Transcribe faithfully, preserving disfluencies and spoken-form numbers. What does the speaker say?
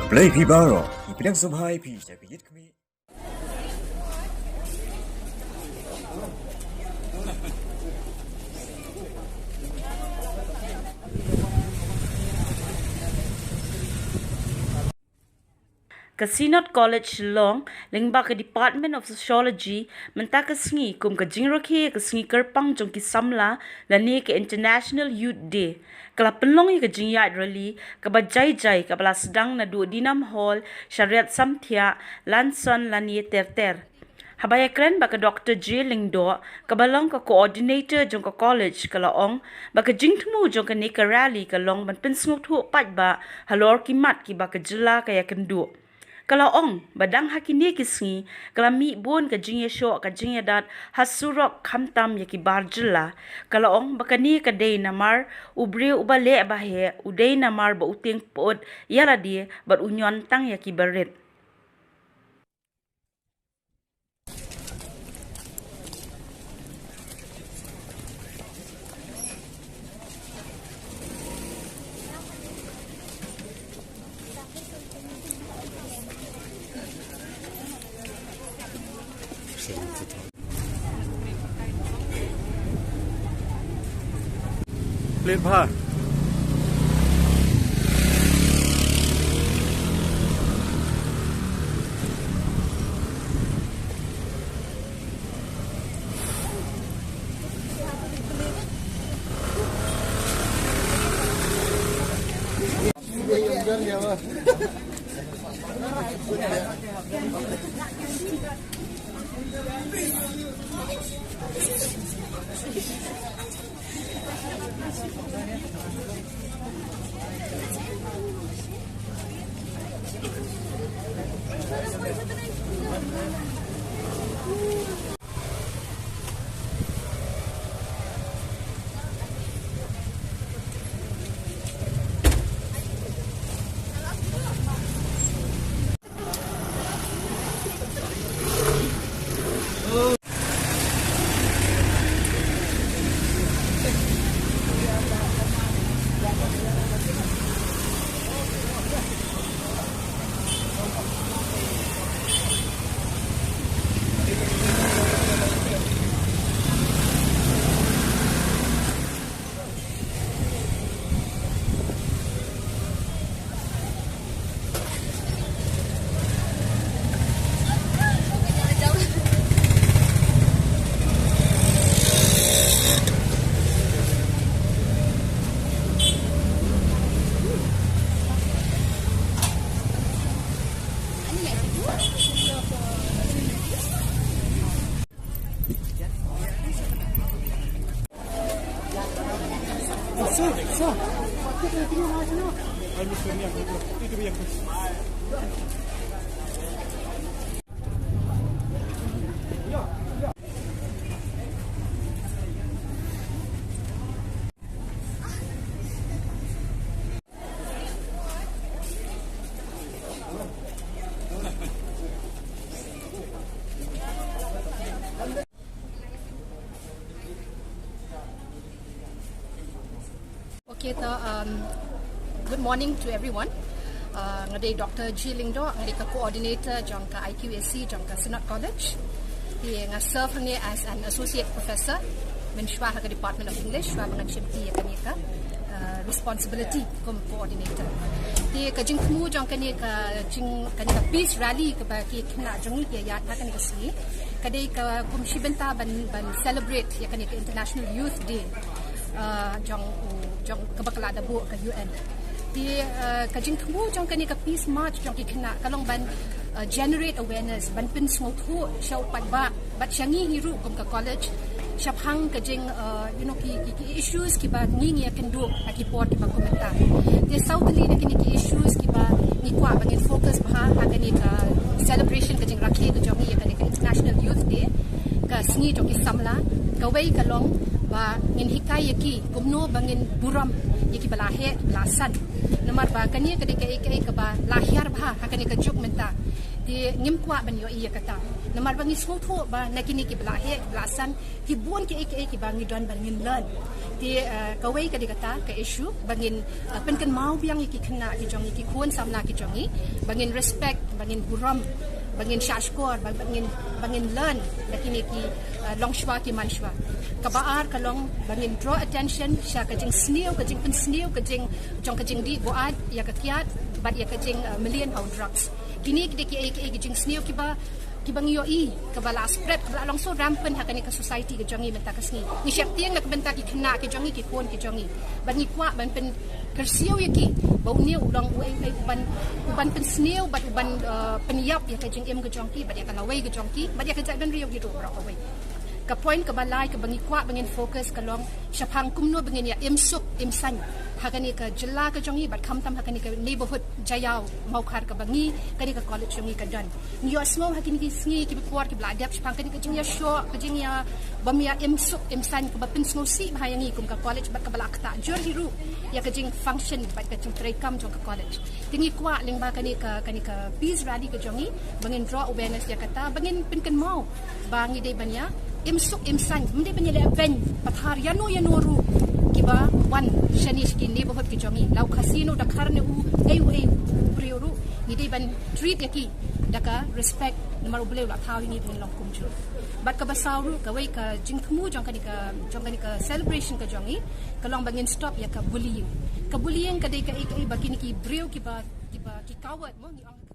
Blei phi baroh, ngi pdiang sngewbha ïa phi sha ka ïit khmih. Ka Synod College Shillong lyngba ka Department of Sociology mynta ka sngi kum ka jingrakhe ïa ka sngi kyrpang jong ki samla lane ka International Youth Day, ka la pynlong ïa ka jingïaid rally kaba jai jai kaba la sdang naduh Dinam Hall, Shariat Samthiah, Lanson lane ter ter. Haba ïakren bad ka Doctor J Lyngdoh, kaba long ka coordinator jong ka college, ka la ong ba ka jingthmu jong kane ka rally ka long ban pynsngewthuh paidbah halor ki mat kiba ka jylla ka ïakynduh. Ka la ong ba dang ha kine ki sngi ka la mih bun ka jingïashoh ka jingïadat ha surok khamtam ïa ki bar jylla. Ka la ong ba kane ka dei namar u briew uba leh ba heh u dei namar ba u tieng pyut ïa lade bad u ñion tang ïa ki barit. Plate bha. Okay, so, um, good morning to everyone. Uh, nga dei Doctor G Lyngdoh, nga dei ka coordinator jong ka I Q A C jong ka Synod College. Te nga serve hangne as an associate professor mynshuwa ha ka Department of English, shuwa ba ngan shim ïa kane ka, uh, responsibility kum coordinator. Te ka jingthmu jong kane ka jing, kane ka peace rally kaba ki khynnah jong ngi ki ïaid ha kane ka sngi ka dei ka kum shi bynta ban, ban celebrate ïa kane ka International Youth Day, uh, jong u, jong kaba ka la da buh ka U N. Te, uh, ka jingthmu jong kane ka peace march jong ki khynnah ka long ban, uh, generate awareness, ban pynsngewthuh sha u paidbah bad sha ngi hi ruh kum ka college shaphang ka jing, uh, you know, ki, ki, ki issues kiba ngi ngi ïakynduh ha ki por kiba kum mynta. Te saw tylli na kine ki issues kiba ngi kwah ba ngin focus bha ha kane ka celebration ka jingrakhe ka jong ngi ïa kane ka International Youth Day, ka sngi jong ki samla. Kawei ka long ba ngin hikai ïa ki kumno ba ngin burom ïa kiba la heh la san. Namar ba kane ka dei kaei kaei kaba la hiar bha ha kane ka juk mynta. Te ngim kwah ban ïohi ïa kata. Namar ba ngi sngewthuh ba na kine kiba la heh, kiba la san, ki bun kiei kiei kiba ngi don ba ngin learn. Te, eh, kawei ka dei kata ka issue ba ngin, eh, pynkynmaw biang ïa ki khynnah ki jong ngi, ki khun samla ki jong ngi, ba ngin respect, ba ngin burom, ba ngin shahshkor, ba, ba ngin, ba ngin learn na kine ki, eh, longshwa ki manshwa. Kaba ar ka long ba ngin draw attention sha ka jingsniew, ka jingpynsniew, ka jing, jong ka jingdih buaid ïa ka kiad bad ïa ka jing, eh, mlien ha u drugs. Kine ki dei kiei kiei ki jingsniew kiba, kiba ngi ïohi, kaba la spread, kaba la long so rampant ha kane ka society ka jong ngi mynta ka sngi. Ngi sheptieng na ka bynta ki khynnah ki jong ngi, ki khun ki jong ngi. Bad ngi kwah ban pynkyrsiew ïa ki ba une u long uei uei uban, uban pynsniew bad uban, eh, pynïap ïa ka jingim ka jong ki bad ïa ka lawei ka jong ki bad ïa ka jaitbynriew hi ruh baroh kawei. Ka point kaba lai kaba ngi kwah ba ngin focus ka long shaphang kumno ba ngin ïa im suk im saiñ ha kane ka jylla ka jong ngi bad khamtam ha kane ka neighborhood Jaïaw Mawkhar kaba ngi, kane ka college jong ngi ka don. Ngi ïohsngew ha kine ki sngi kiba por kiba la dep shaphang kane ka jingïashoh, ka jingïa bym ïa im suk im saiñ kaba pynsngewsih bha ïa ngi kum ka college bad kaba la ktah jur hi ruh ïa ka jingfunction bad ka jingtreikam jong ka college. Te ngi kwah lyngba kane ka, kane ka peace rally ka jong ngi ba ngin draw awareness ïa kata, ba ngin pynkynmaw ba ngi dei ban ïa im suk im saiñ, ym dei ban ïa leh beiñ pathar ïano ïano ruh kiba wan shane sha ki neighborhood ki jong ngi. La u Khasi ne u Dkhar ne uei uei u briew ruh, ngi dei ban treat ïa ki da ka respect, namar U Blei u la thaw ïa ngi ba ngin long kumjuh. Bad kaba saw ruh, kawei ka jingthmu jong kane ka, jong kane ka celebration ka jong ngi ka long ba ngin stop ïa ka bullying. Ka bullying ka dei kaei kaei ba kine ki briew kiba, kiba ki coward mo ngi ong